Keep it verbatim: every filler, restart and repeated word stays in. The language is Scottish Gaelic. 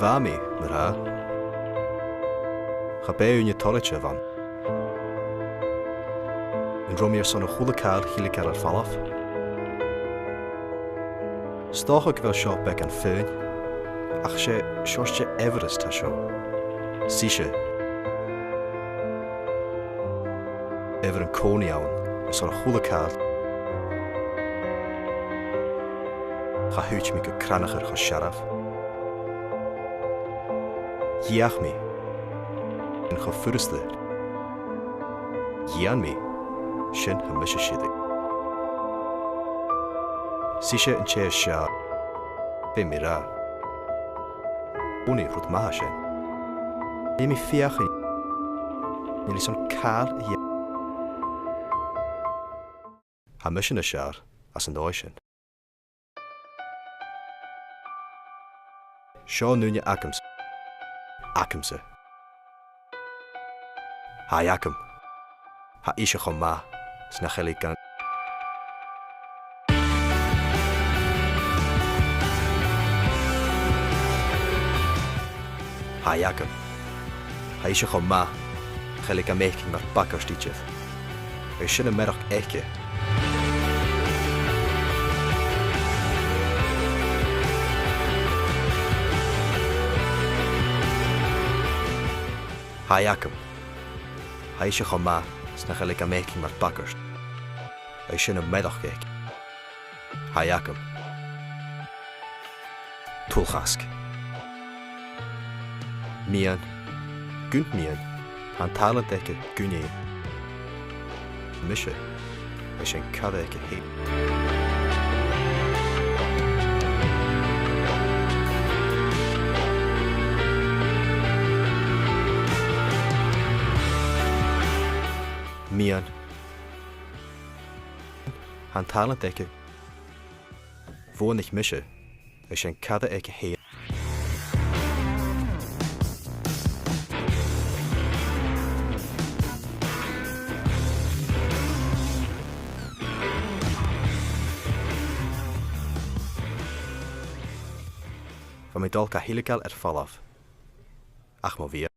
Bha mi, mar-thà. Cha b' e ùine toilichte a bh' ann. An robh mi airson a h-uile càil a thilgeil air falbh? 'S dòcha gu bheil seo beagan fuaigheil, ach 's e seòrsa de Everest a tha seo. 'S ise. Uimhir an-còmhnaidh ann, airson a h-uile càil. Cha thuit mi gu crannchur cho searbh. Dh'fheuch mi. An cho furasta. Dhèan mi. Sin tha mise siud. 'S ise an tè as fheàrr. Feumaidh mi ràdh. Ò, nì rud math sin. Bidh mi feuchainn. Nì mi son càil a dhèanamh. Tha mise nas fheàrr às an dòigh sin. Seo an ùine agamsa. Agamsa. Tha i agam. Tha ise cho math 's nach eil i gam. Tha i agam. Tha ise cho math, nach eil i gam fhaicinn mar bhagairt idir. Agus sin am mearachd aice. Tha i agam. Tha ise cho math 's nach eil i gam fhaicinn mar bhagairt. Agus sin am mearachd aice. Tha i agam. Tullchasg. Miann. Gun miann. Tha an tàlant aice gun fhèin. Mise. Agus 's e an cara aice fhèin. Miann. Tha an tàlant aice. Bhuannaich mise, agus 's e an cara aice fhèin. Bha mi a' dol ga thilgeil air falbh. Ach mo bhia.